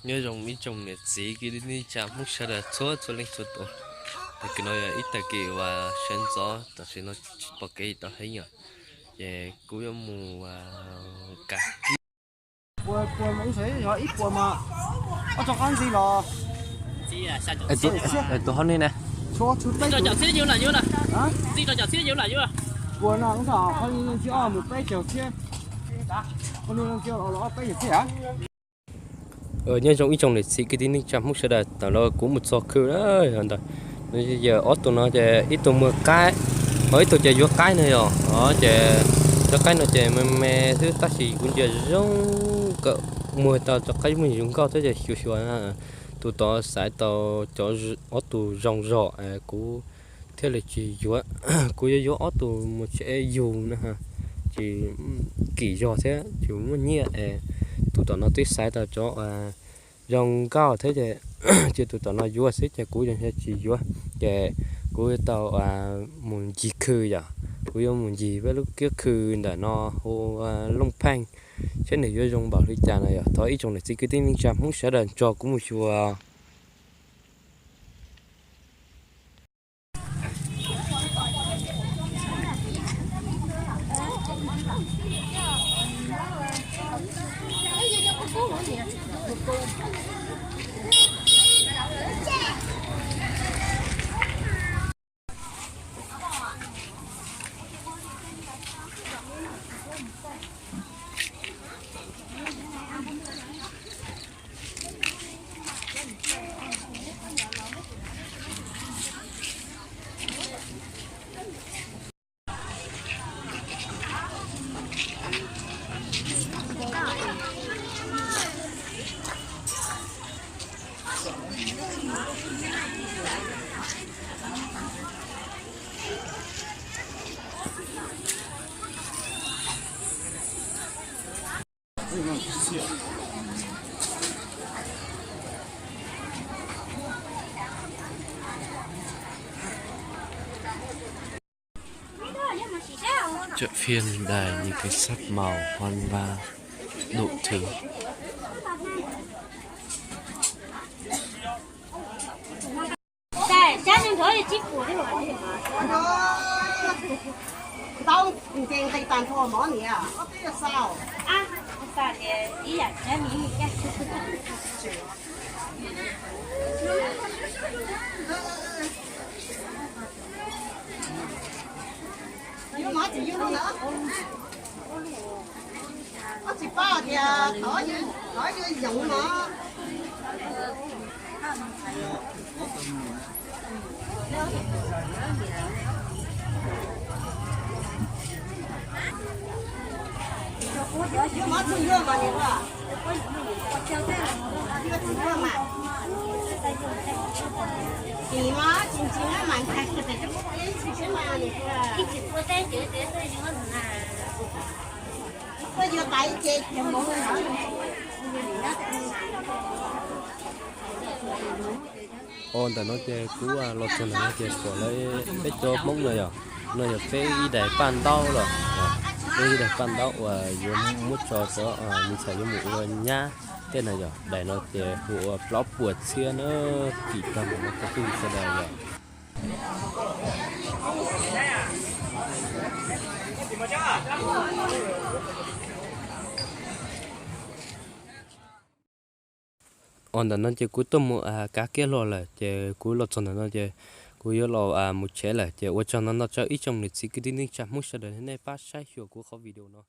Nyob zoo ib tsoom niam txiv kwv tij neej tsa Hmoob sawv daws txhua txhua leej txhua tus. Tag kis no yog ib tag kis uas sawv ntxov tam sim no tsis pom kev tau heev os, ces kuv yuav mus kav kib. Tus hauv nej ne, nyob zoo ib tsoom niam txiv kwv tij neej tsa Hmoob sawv daws, tam no kuv mus txog khw lawm ntawd. Yog ob tug no ces ib tug muag qaib, ho ib tug ces yuav qaib no yog, ces cov qaib no ces me me xwb tab sis kuv ntsia zoo kawm muag tau cov qaib muag zoo nkauj thiab ces xyuas xyuas tus tod xaiv tau cov ob tug zoo zog, kuv thiaj li tsis yuav. Kuv yuav yuav ob tug mus tsev yug na, tsis kim zog thiab tsis muaj nyiaj es tus tom no twb xaiv tau cov zoo nkauj thiab ces cia tus tom no yuav xwb ces kuv yeej tsis yuav. Ces kuv tau mus ncig khw yom, kuv yuav mus ncig peb lub kiab khw ntawm no hu Looj Pheej, seb nws yuav zoo npaum li cas no yog. Thov ib tsoom niam txiv kwv tij neej tsa Hmoob sawv daws nrog kuv mus xyuas. Chợ phiên đài những cái sắc màu hoang va đủ thứ. Tau nqes nqis tag nrho mov niam, ob peb yog xaus. Yuav mov tsis yuav no na. Ob tsis paub tias thov yuav yoov no. Yuav mov tsis yuav mas niam, yuav tsis yuav mas. Tsis mov tsis ntsis mas ntshai kiag pem cov pub ib txhis seb mas niam. Koj yuav tas ib ce. Ua ntawm no ces kuv los txog ntawm no ces pom lawv peb cov Hmoob no yog, no yog peb ib daim paj ntaub los, peb ib daim paj ntaub uas yuav muab tso cov me ntxhais yuav mus ua nyab tej na yog. Daim no ces hu ua plaub puas txhiab na, kim tag mus no cov phooj ywg sawv daws yog. Ua ntawm no ces kuv tuaj mus kav kiab los lawm ces kuv los txog ntawm no ces kuv yuav los mus tsev lawm ces ua tsaug ntau ntau rau ib tsoom niam txiv kwv tij neej tsa Hmoob sawv daws nej pab saib xyuas kuv qhov video no.